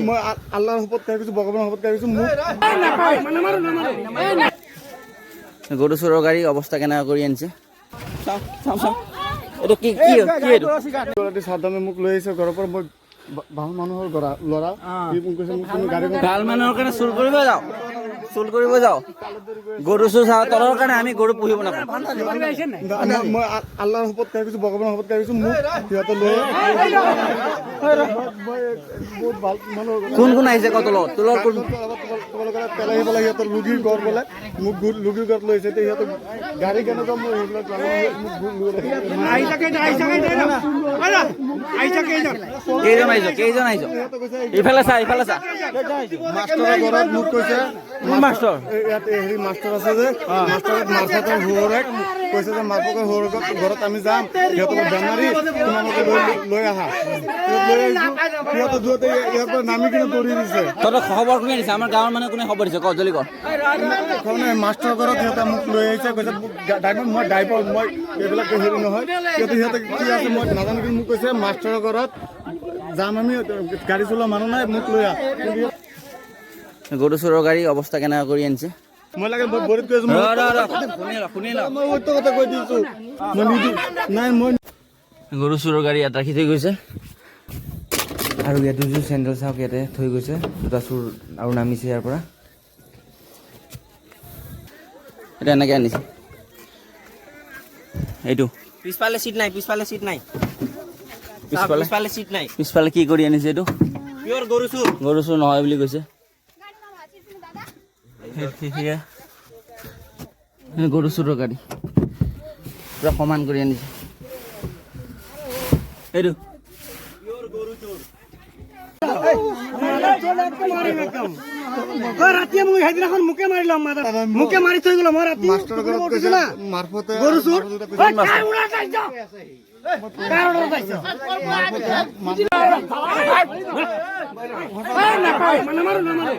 মই আল্লাহৰ শপত খাই কৈছোঁ, ভগৱানৰ শপত খাই কৈছোঁ, মোক গৰু চোৰৰ গাড়ী অৱস্থা কেনেকুৱা কৰি আনিছে। চাওঁ চাওঁ চাওঁ, এইটো কি কি কি এইটো? সাদ্দামে মোক লৈ আহিছে ঘৰৰ পৰা। মই ভাল মানুহৰ ল'ৰা, সি মোক কৈছে, মোক তুমি গাড়ীখন ভাল মানুহৰ কাৰণে চুৰ কৰিব যাওঁ, চুৰ কৰিব যাওঁ, গৰু চুৰ চাওঁ তলৰ কাৰণে আমি গৰু পুহিব নাপাওঁ। মই আল্লাহৰ শপত খাই কৈছোঁ, ভগৱানৰ শপত খাই কৈছোঁ, মোক সিহঁতে লৈ, মই বহুত ভাল মানুহৰ। কোন কোন আহিছে ক তোৰ লগত? তোৰ লগত কোন? তোমালোকৰ পেলাই পেলাই সিহঁতৰ ৰোগীৰ ঘৰ বোলে, মোক ৰোগীৰ ঘৰত লৈ আহিছে। এতিয়া সিহঁতৰ গাড়ী কেনেকুৱা, মই সেইবিলাক কেইজন আহিছ? কেইজন আহিছ? ইফালে চা, ইফালে চা। মাষ্টৰৰ ঘৰত মোক কৈছে। কোন মাষ্টৰ? ইয়াত হেৰি মাষ্টৰ আছে যে, মাষ্টৰ মাৰ্ফতৰ শহুৰেক কৈছে যে মাৰ্ফতৰ শহুৰেকৰ ঘৰত আমি যাম, সিহঁতৰ বেমাৰী, তোমালোকে লৈ আহা। লৈ আহিছোঁ। সিহঁতে দুয়োতে ইয়াৰ পৰা নামি কিনে দৌৰি দিছে। তহঁতৰ খবৰ কোনে দিছে? আমাৰ গাঁৱৰ মানুহে কোনে খবৰ দিছে? ক, জলদি ক। মাষ্টৰ ঘৰত সিহঁতে মোক লৈ আহিছে, কৈছে ড্ৰাইভাৰ, মই ড্ৰাইভাৰ, মই এইবিলাক হেৰি নহয়। সিহঁতে কি আছে মই নাজানো, কিন্তু মোক কৈছে মাষ্টৰৰ ঘৰত যাম আমি, গাড়ী চলোৱা মানুহ নাই, মোক লৈ আহ। গৰু চোৰৰ গাড়ী অৱস্থা কেনেকুৱা কৰি আনিছে। মই লাগে মই ভৰিত কৈ আছোঁ। ৰ ৰ ৰ, শুনি ল, শুনি ল। মই সত্য কথা কৈ দিছোঁ, মই নিদিওঁ নাই মই। গৰু চোৰৰ গাড়ী ইয়াত ৰাখি থৈ গৈছে আৰু ইয়াত দুযোৰ চেণ্ডেল চাওক, ইয়াতে থৈ গৈছে। দুটা চোৰ আৰু নামিছে ইয়াৰ পৰা। এইটো এনেকৈ আনিছে এইটো। পিছফালে চিট নাই, পিছফালে চিট নাই। পিছফালে? পিছফালে চিট নাই। পিছফালে কি কৰি আনিছে এইটো? পিয়ৰ গৰু চোৰ। গৰু চোৰ নহয় বুলি কৈছে। সেয়া গৰু চোৰৰ গাড়ী পুৰা সমান কৰি আনিছে এইটো। ৰাতিয়ে মোক সেইদিনাখন মোকে মাৰিল, মোকে মাৰি থৈ গ'ল। মই ৰাতি মাষ্টৰৰ ঘৰত কৈছে মাৰ্ফতে। গৰু চোৰ। কাৰ উৰা যাইছ? কাৰ উৰা যাইছ? নাপায়, নামাৰো, নামাৰো।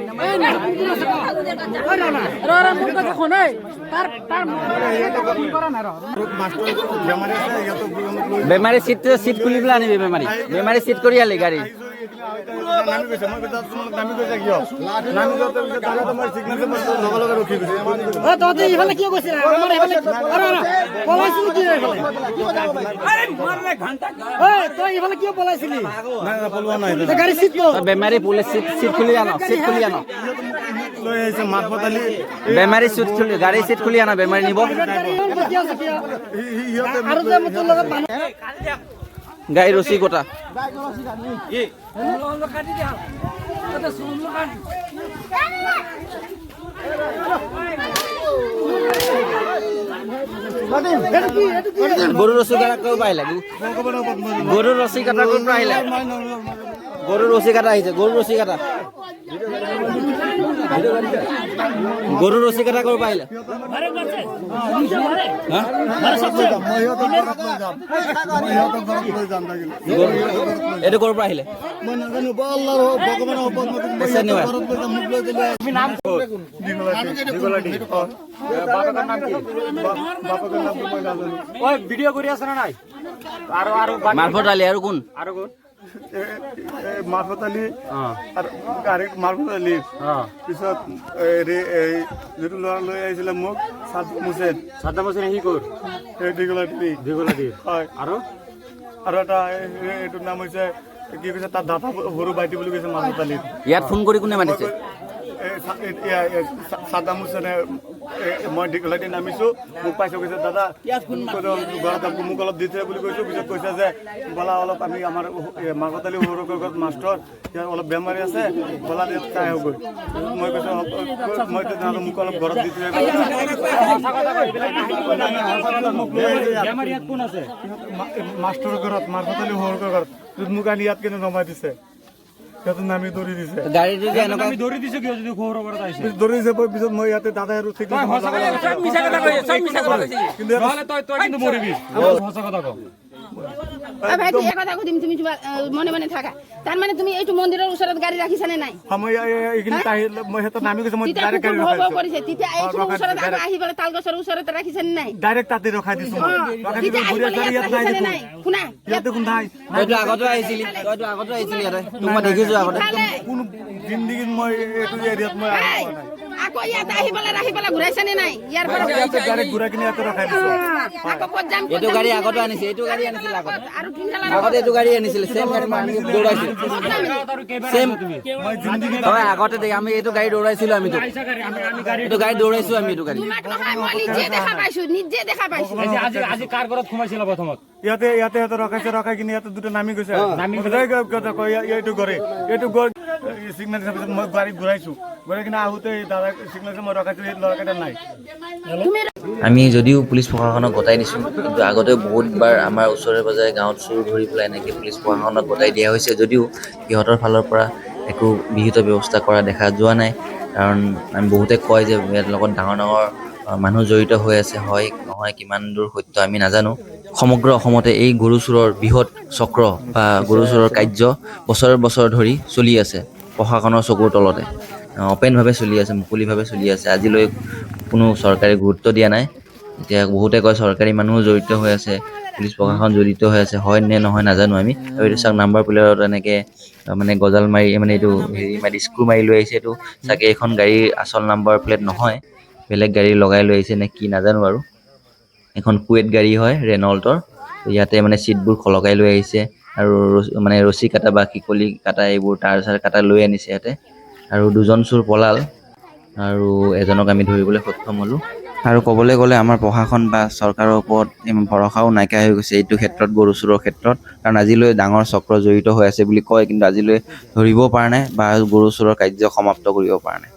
মাষ্টৰ বেমাৰী আছে, সিহঁতক মোক লৈ বেমাৰী চিট, চিট খুলি পেলাই আনিবি। বেমাৰী, বেমাৰী চিট কৰি আলি গাড়ী। নামি গৈছে। মই কৈছোঁ, তোমালোক নামি গৈছা কিয়? নামি যোৱাতে পিছত দাদা তোমাৰ চিগনেল, মই লগে লগে ৰখি গৈছে। অ, তহঁতে ইফালে কিয় গৈছিলা? আমাৰ এইফালে পলাইছিলি কিয় এইফালে? ঐ, তই ইফালে কিয় পলাইছিলি? নাই নাই, পলোৱা নাই। গাড়ী চিট ল। বেমাৰী পুলিচ, চিট, চিট খুলি আন, চিট খুলি আন। লৈ আহিছে মাৰ্ফত আলি। বেমাৰী চিট খুলি, গাড়ী চিট খুলি আনা, বেমাৰী নিব। গাড়ী ইমান বকি আছে কিয়? সিহঁতে আৰু যে তোৰ লগত মানুহ গাড়ী ৰছী কটা। গৰু ৰছী কাটা ক'ৰ পৰা আহিলে? গৰু ৰছী কাটা ক'ৰ পৰা আহিলে? গৰু ৰছী কাটা আহিছে। গৰু ৰছী কাটা, গৰু ৰছী কাটা ক'ৰ পৰা আহিলে? হা? মই সিহঁতৰ ঘৰত লৈ যাম, মই সিহঁতৰ ঘৰত লৈ যাম লাগিলে। এইটো ক'ৰ পৰা আহিলে? মই নাজানো, আল্লাহৰ ভগৱানৰ ওপৰত মই সিহঁতৰ ঘৰত লৈ যাম, মোক লৈ গ'লে। বাপেকৰ নামটো মই নাজানো। মাৰ্ফত আলি আৰু কোন? মাৰ্ফত আলি আৰু মাৰ্ফত আলি, পিছত হেৰি এই যিটো ল'ৰা লৈ আহিছিলে মোক, সাদ্দাম হুছেইন। সাদ্দাম হোসেন সি ক'ৰ? এই দীঘলাটি। দীঘলাটিৰ? হয়। আৰু আৰু এটা এইটোৰ নাম হৈছে কি কৈছে, তাৰ দাদা সৰু ভাইটি বুলি কৈছে মাৰ্ফত আলিৰ। ইয়াত ফোন কৰি কোনে মাতিছে? সাদ্দাম হুছেইনে। মই দীঘলাটি নামিছোঁ, মোক পাইছে, কৈছে দাদা ঘৰত মোক অলপ দি থৈ বুলি কৈছোঁ। পিছত কৈছে যে ব'লা অলপ আমি আমাৰ মাৰ্ফত আলি সৰু ঘৰত মাষ্টৰ ইয়াত অলপ বেমাৰী আছে, ব'লা ইয়াত চাই আহোগৈ। মই কৈছোঁ মই তেনেহ'লে মোক অলপ ঘৰত দি থৈ। মোক লৈ আহিছে ইয়াত। মাষ্টৰৰ ঘৰত, মাৰ্ফত আলি সৰুকৰ ঘৰত মোক আনি ইয়াত কিন্তু নমাই দিছে, সিহঁতে নামি দৌৰি দিছে। গাড়ীটো যে এনেকুৱা দৌৰি দিছে কিয় যদি সৰু ঘৰত আহিছে? দৌৰি দিছে। পিছত মই ইয়াতে দাদাই আৰু ঠিক সঁচা কথা, চব মিছা কথা কৈছে, চব মিছা কথা কৈছে। কিন্তু নহ'লে তই কিন্তু মৰিবি। সঁচা কথা ক। অ ভাইটি, এক কথা সুধিম, তুমি কিবা, মনে মনে থাকা। তাৰমানে তুমি এইটো মন্দিৰৰ ওচৰত গাড়ী ৰাখিছানে নাই? মই এইখিনিত আহি মই সিহঁতক নামি গৈছো, মই তেতিয়া ডাইৰেক্ট গাড়ী কুকুৰ ভৌ ৰখাই ভৌ দিছো। কৰিছে, তেতিয়া এইটো ৰখাই ওচৰত দিছো, আকৌ আহি পেলাই তাল গছৰ ওচৰত ৰাখিছেনে নাই? ডাইৰেক্ট তাতে ৰখাই দিছো মই। ৰখাই তেতিয়া দিছো, আহি ঘূৰি পেলাই আহিছো, ইয়াত ইয়াত নাই ৰাখিছেনে দেখোন। নাই? শুনা, ইয়াত দেখোন নাই। তইতো আগতো আহিছিলি, তইতো আগতো আহিছিলি ইয়াতে, তোক মই দেখিছো আগতে। ইফালে কোনো জিন্দিগিত মই এইটো এৰিয়াত মই আহি এই, পোৱা নাই। আকৌ ইয়াত আহি পেলাই ৰাখি পেলাই ঘূৰাইছেনে নাই ইয়াৰ পৰা? ইয়াতে ডাইৰেক্ট ঘূৰাই কিনে ইয়াতে ৰখাই দিছো। আকৌ ক'ত যাম, ক'ত এইটো যাম গাড়ী বুলি আগতো আনিছে, এইটো গাড়ী আনিছিল আগতে। আৰু তিনটালা আগতে এইটো গাড়ী আনিছিলে, চেম গাড়ী মই আমি দৌৰাইছো, চেম। হয়, আগতে দেখ, আমি এইটো গাড়ী দৌৰাইছিলো, আমি তোক এইটো গাড়ী দৌৰাইছো, আমি এইটো গাড়ী। তোমাক নহয়, মই নিজে দেখা পাইছো, নিজে দেখা পাইছো। আজি আজি কাৰ ঘৰত সোমাইছিলা প্ৰথমত? ইয়াতে ইয়াতে ইয়াতে ৰখাইছে, ৰখাই কিনে ইয়াতে দুটা নামি গৈছে। নামি এইটো ঘৰে, এইটো ঘৰ চিগনেল দিয়াৰ পিছত মই গাড়ী ঘূৰাইছো, ঘূৰাই কিনে আহোঁতে এই দাদা চিগনেল মই ৰখাইছো, এই ল'ৰাকেইটা নাই। তুমি আমি যদিও পুলিচ প্ৰশাসনক গতাই দিছোঁ, কিন্তু আগতেও বহুতবাৰ আমাৰ ওচৰে পাজৰে গাঁৱত চোৰ ধৰি পেলাই এনেকৈ পুলিচ প্ৰশাসনক গতাই দিয়া হৈছে যদিও সিহঁতৰ ফালৰ পৰা একো বিহিত ব্যৱস্থা কৰা দেখা যোৱা নাই। কাৰণ আমি বহুতে কয় যে ইয়াৰ লগত ডাঙৰ ডাঙৰ মানুহ জড়িত হৈ আছে। হয় নহয়, কিমান দূৰ সত্য আমি নাজানো। সমগ্ৰ অসমতে এই গৰু চোৰৰ বৃহৎ চক্ৰ বা গৰু চোৰৰ কাৰ্য বছৰ বছৰ ধৰি চলি আছে, প্ৰশাসনৰ চকুৰ তলতে অপেনভাৱে চলি আছে, মুকলিভাৱে চলি আছে। আজিলৈ কোনো চৰকাৰে গুৰুত্ব দিয়া নাই। এতিয়া বহুতে কয় চৰকাৰী মানুহো জড়িত হৈ আছে, পুলিচ প্ৰশাসন জড়িত হৈ আছে। হয় নে নহয় নাজানো আমি। আৰু এইটো চাওক, নাম্বাৰ প্লেটত এনেকৈ মানে গজাল মাৰি, মানে এইটো হেৰি মাৰি, স্ক্ৰু মাৰি লৈ আহিছে। এইটো চাগে এইখন গাড়ীৰ আচল নাম্বাৰ প্লেট নহয়, বেলেগ গাড়ী লগাই লৈ আহিছে নে কি নাজানো আৰু। এখন কুৱেট গাড়ী হয় ৰেনল্টৰ। ইয়াতে মানে চিটবোৰ খলকাই লৈ আহিছে আৰু মানে ৰছী কাটা বা শিকলি কাটা, এইবোৰ তাঁৰ চাৰ কাটা লৈ আনিছে ইয়াতে। আৰু দুজন চোৰ পলাল আৰু এজনক আমি ধৰিবলৈ সক্ষম হ'লোঁ। আৰু ক'বলৈ গ'লে আমাৰ প্ৰশাসন বা চৰকাৰৰ ওপৰত ইমান ভৰসাও নাইকিয়া হৈ গৈছে এইটো ক্ষেত্ৰত, গৰু চোৰৰ ক্ষেত্ৰত। কাৰণ আজিলৈ ডাঙৰ চক্ৰ জড়িত হৈ আছে বুলি কয়, কিন্তু আজিলৈ ধৰিব পৰা নাই বা গৰু চোৰৰ কাৰ্য সমাপ্ত কৰিব পৰা নাই।